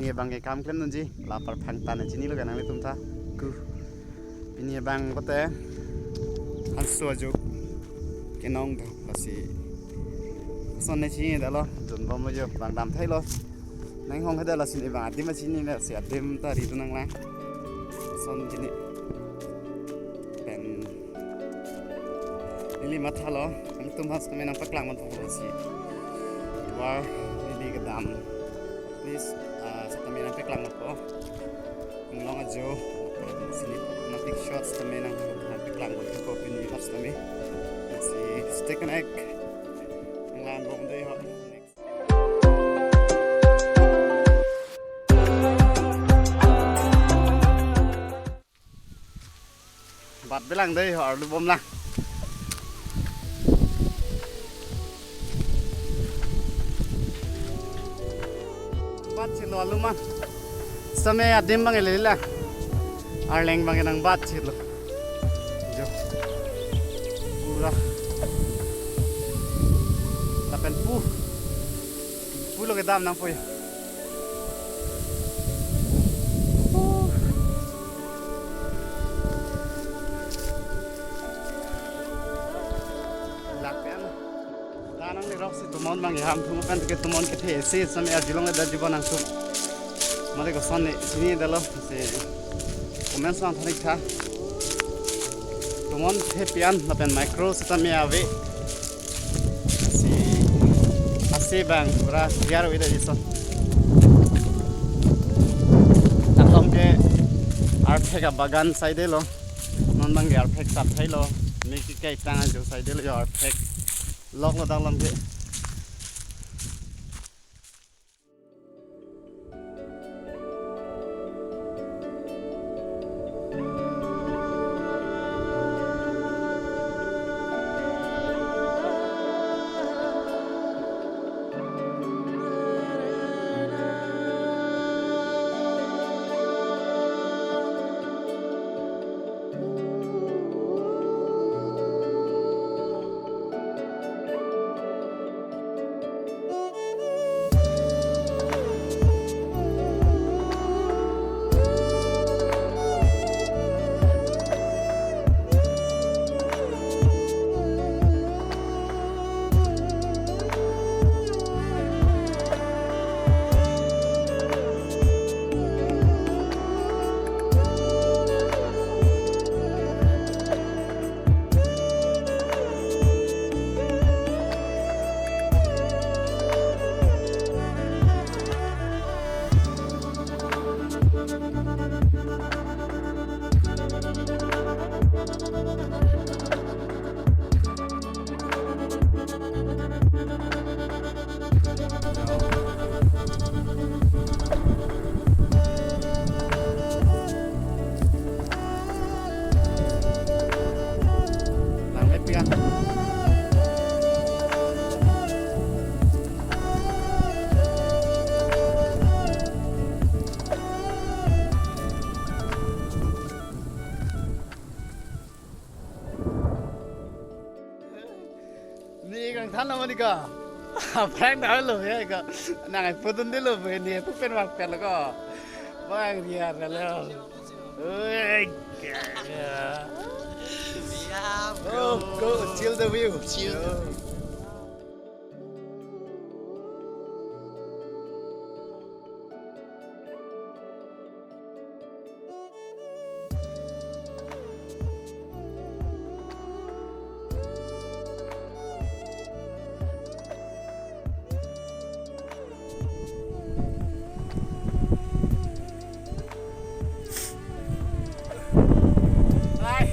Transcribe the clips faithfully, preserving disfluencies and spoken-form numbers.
Abang ke kam klemdunji, la parphang ta ne chinilo ke nanglitum ta. Ku. Pini abang kote hanso ajo kenong ta, lasi ason ne chinidetlo, jonbomlo jo, bang damthailo. Nanghong heda lasi ne bang adim chinine, lasi adim ta ridun nanglang. Ason chini pen neli mathalo, nangtum ha setame nangpaklang man thong si. War neli kedam. Please, ah, setame nangpaklang man po. Inglong ajo, sini nangpik shot setame nang, nangpaklang man po pini shot setame. Si stay connect. Nanglangbomde ho. Next. Bat belang dei ho, arlu bomlang. Bat chelo aluman. Setame adim bang elila. Arleng bang nangbat chelo. Jo. Pura. Lapen pu. Pulo kedam nangpo ya. Lak pen. Danang ni rok si tomon bang iham thum pen ke tomon kethe si setame arjulong le da jibon nangtum. Mari koson ne chinidetlo si comment sang thanik tha. Tomon the pian lapen micro setame ave. Si, asi bang pura clear ave dei ason. Takom ke arphek abagan saidelo. Non bang ke arphek sap thailo. Miki kai tang ajo saidelo jo arphek. Lok lo dalam ke. Langmepik an. Ne kangthan lo mani ko. Prank dalo ya ko. Nang ai pudun dilo ne pu pen wak pen lo ko. Bang dia dalo. Oi. Yeah, bro. Go, go, chill the view. Chill the view. Ai,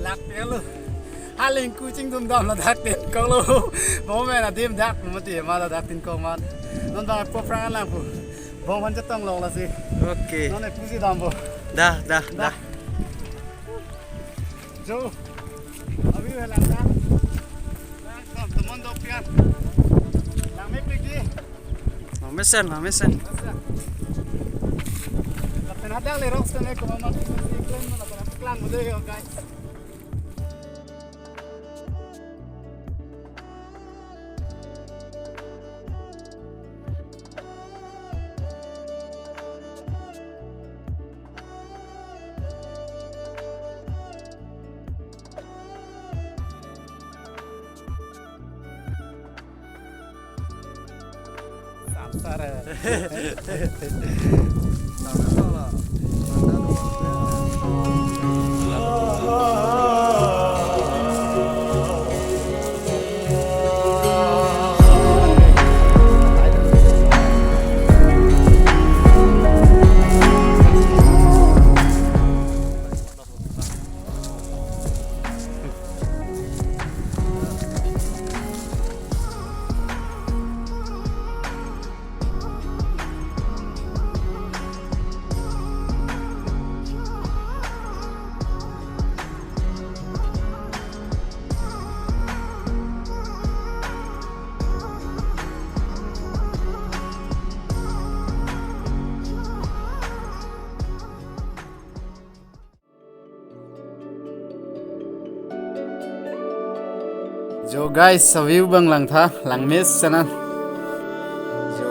lak pelo. Haling kuching dum dam ladak tin kong lo. Bong men adim dak mati ma ladak tin kong man. Non bang po prang lang pu. Bong man chetong long lasi. Okay. Non ne pusi dam bo. Dah, dah, dah. Dah. Jo. Abi lang dah. Lang dam teman dok pian. Langmepik di. Langmesen, langmesen. Lapen hadak le rok setame komat si klem lapen klang mo dei ho, guys. Jo guys, sa view abang langtha, langme senan. Jo.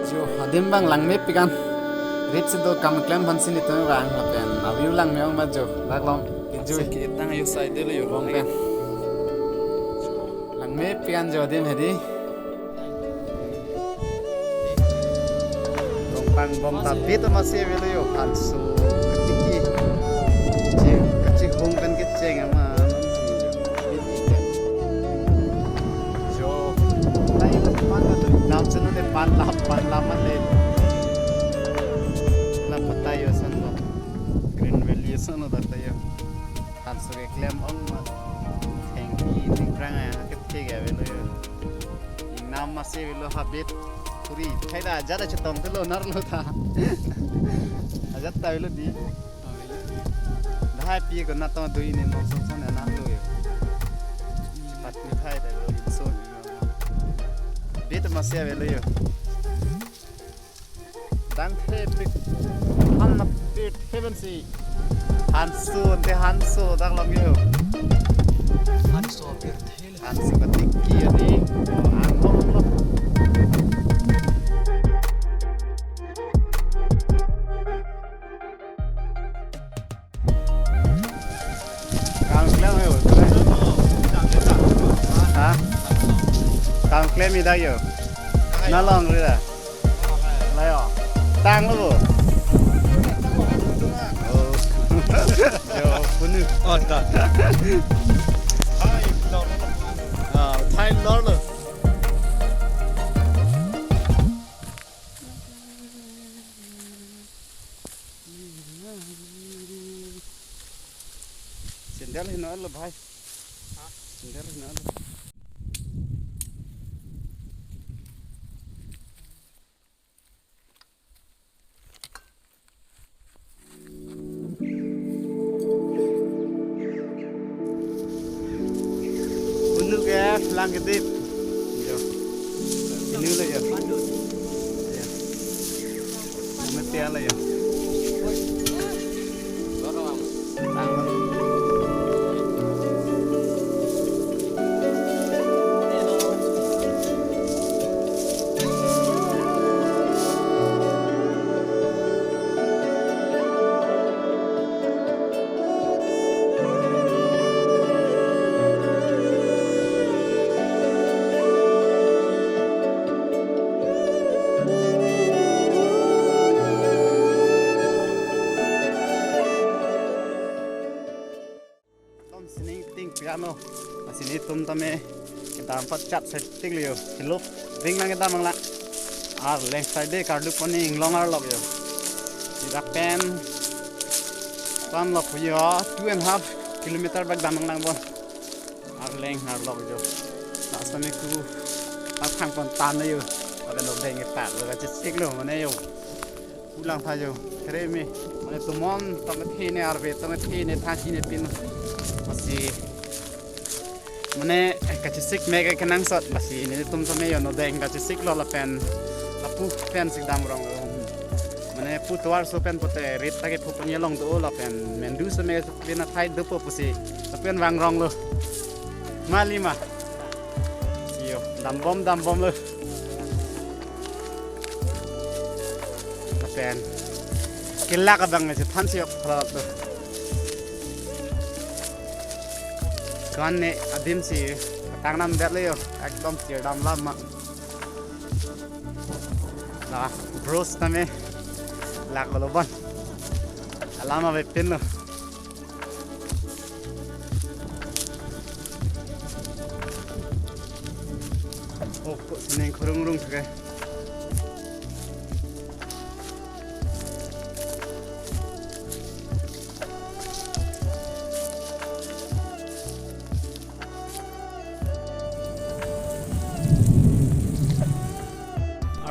Jo, adim abang langmepik an. Rit si do kam klem aphan si nelitum vang lapen a view langme ong ma jo, dak long. Kinjui. Sakit tang ayo side lo yo. Bong pen. Langmepik an jo adim hedi. Rongpang bong ta bit amatsi avelo yo, hanso katiki. Che, kachihung pen kecheng ama. Jo. Tai pan na tu. Nam chena ne pan lap, pan lap man le. La patai yo san lo. Green Valley san lo ta yo. Hanso keklem ong ma. Thengpi, thengphrang a, kethek avelo yo. Ingnam amatsi avelo habit. Puri, thaida ajat achetong telo narlo ta. Ajat ta avelo di. Dahai pi ko natong dui ne nong song song ne narlo yo. Chepat ne thaida avelo inso. Habit amatsi avelo yo. Dang thepik. An na pit heaven si. Hanso, ante hanso dak long yo. Hanso pit heaven. Hanso katiki ani. Ang long long. Kam klem yo. Ha? Kam klem ida yo. Na long rida. Layo. Tang lo. Oh. Yo, punu. Oh, ta. Ah, thai lor lo. Sandal heno lo, bhai. Ha? Sandal heno lo. Unu ke lang kedip. Yo. Ini lo ya. Ya. Mati ala ya. Tom sining ting piano. Lasi nelitum tame kedam patchat setik lo yo. Hello. Ring nang kedam nang la. Arleng side karlu poni inglong arlok yo. Dak pen. Pan lok yo. Two and a half kilometer bak dam nang bon. Arleng arlok yo. Tak sami ku. Tak thang pon tan yo. Ada lo deng tak lo kachesik lo mane yo. Pulang tha yo, kere me, mane tomon tong the ne arve tong the ne thachi ne pin. Lasi, mane kachesik me ke kenangsot, lasi nelitum tame yo nodeng kachesik lo lapen lapu pen sik dam rong lo. Mane pu tovar so pen pote rit ta ke phu pon yalong do lapen mendu so me pin athai dopo pusi lapen vang rong lo. Mali ma. Yo, dambom dambom lo. Lapen kelak abang ne chethan si ok phalak to. Kan ne adim si tang nam det le yo, ekdom chirdam lam ma. La bros tame la kolobon. Alam avepinlo. Oh, ko sining kurung rung ke.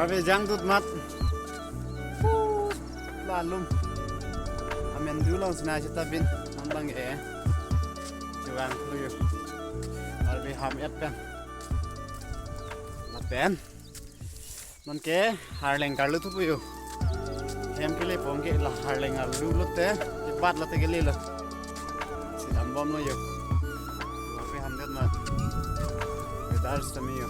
Arve jangdut mat. Lalum. Amen dulong sina sita bin. Nambang e. Chuang luyo. Arve ham et pen. Lapen. Non ke harleng karlu thupo yo. Hem kele pon ke la harleng arlu lote, ibat lote kele lo. Sidam bomlo yo. Lape hamdet ma. Bedar sami yo.